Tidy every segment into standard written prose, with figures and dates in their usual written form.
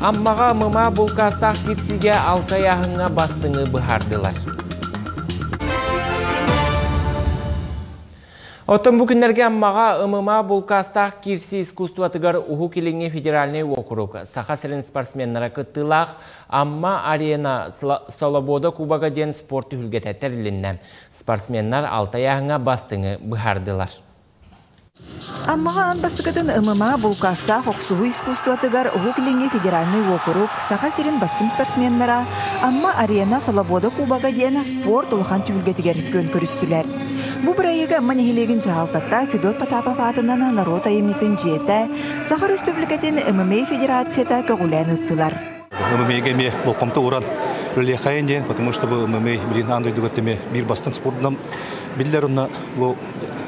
Аммаҕа ММА булкаастаах киирсиигэ алта ыйааһыҥҥа бастыҥы быһаардылар. Оттон бу күннэргэ Аммаҕа ММА булкаастаах киирсии искусствотыгар Уһук Илиҥҥи федеральнай уокурук Саха сирин спортсменнара кыттыылаах Амма Арена Солобода Кубога диэн спорт түһүлгэтэ тэрилиннэ. Спортсменнар алта ыйааһыҥҥа бастыҥы быһаардылар. Аммаҕа аан бастакытын ММА булкаастаах охсуһуу искусствотыгар Уһук Илиҥҥи федеральнай уокурук Саха сирин бастыҥ спортсменнара Амма Арена Солобода Кубога диэн спорт улахан түһүлгэтигэр күөн көрүстүлэр. Бу бырайыагы Амма нэһилиэгин дьаһалтата Федот Потапов аатынан норуот айымньытын дьиэтэ Саха Өрөспүүбүлүкэтин ММА Федерацията көҕүлээн ыыттылар. ММА-га эмиэ болҕомто ууран үлэлиэххэйин диэн, потому что бу ММА билигин аан дойдуга эмиэ биир бастыҥ спордунан биллэр уонна бу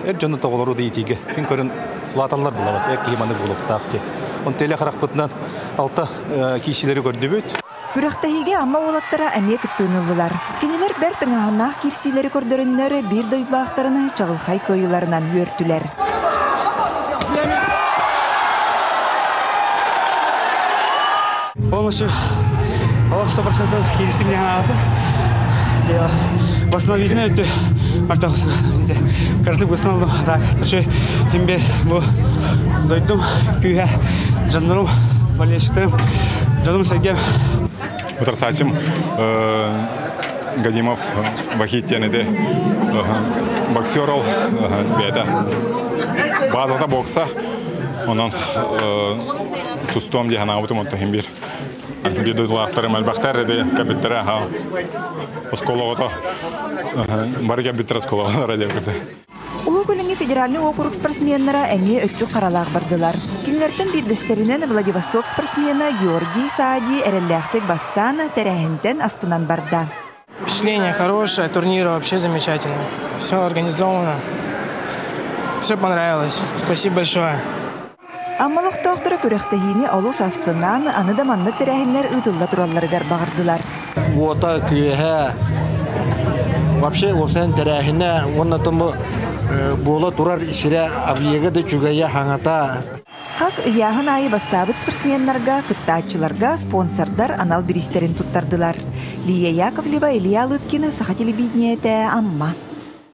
эр дьону тоҕолору да иитиигэ күн көрөн улааталлар булабат эр киһи маны буолуохтаах диэн. Онтон илэ харахпытынан алта киисилэри көрдүбүт. Күрэхтэһиигэ Амма уолаттара эмиэ кыттыыны ыллылар. Кинилэр бэрт ыҥааһыннаах киирсиилэри көрдөрөннөр, биир дойдулаахтарын чаҕылхай кыайыыларынан үөртүлэр. Полностью олох 100% киирсим диэн аапы. Восстановительный өттү кыратык быстан так таши имбе бу дойдум күүһэ дьоннорум болельщиктарым дьонум сэргэм Утарсаачым Гадимов Вахит диэн ити боксер ол бэйэтэ базата бокса онон тустуом дии санаабытым онто иһин биир биир дойдулаахтарым элбэхтэр ити кэлбиттэрэ оскуола оҕото бары кэлбиттэр оскуолаҕа диэбитэ. Уһук Илиҥҥи федеральнай уокурук спортсменнара эмиэ өттүк харалаах бардылар. Кинилэртэн биирдэстэринэн Владивосток спортсмена Георгий Саади эрэллээхтик бастаан, тэрээһинтэн астынан барда. Впечатление хорошее, турнир вообще замечательный. Все организовано, все понравилось. Спасибо большое. Амма олохтоохторо күрэхтэһиини олус астынан, аны да маннык тэрээһиннэр ыытылла туралларыгар баҕардылар. Уота күөһэ вообще уопсайан тэрээһинэ уонна тому буола турар сирэ объега да үчүгэйэ хаҥата. Хас ыйааһын аайы бастаабыт спортсменнарга, кыттааччыларга спонсордар анал бириистэрин туттардылар. Лия Яковлева, Илья Лыткин, Саха телевидениетэ, Амма.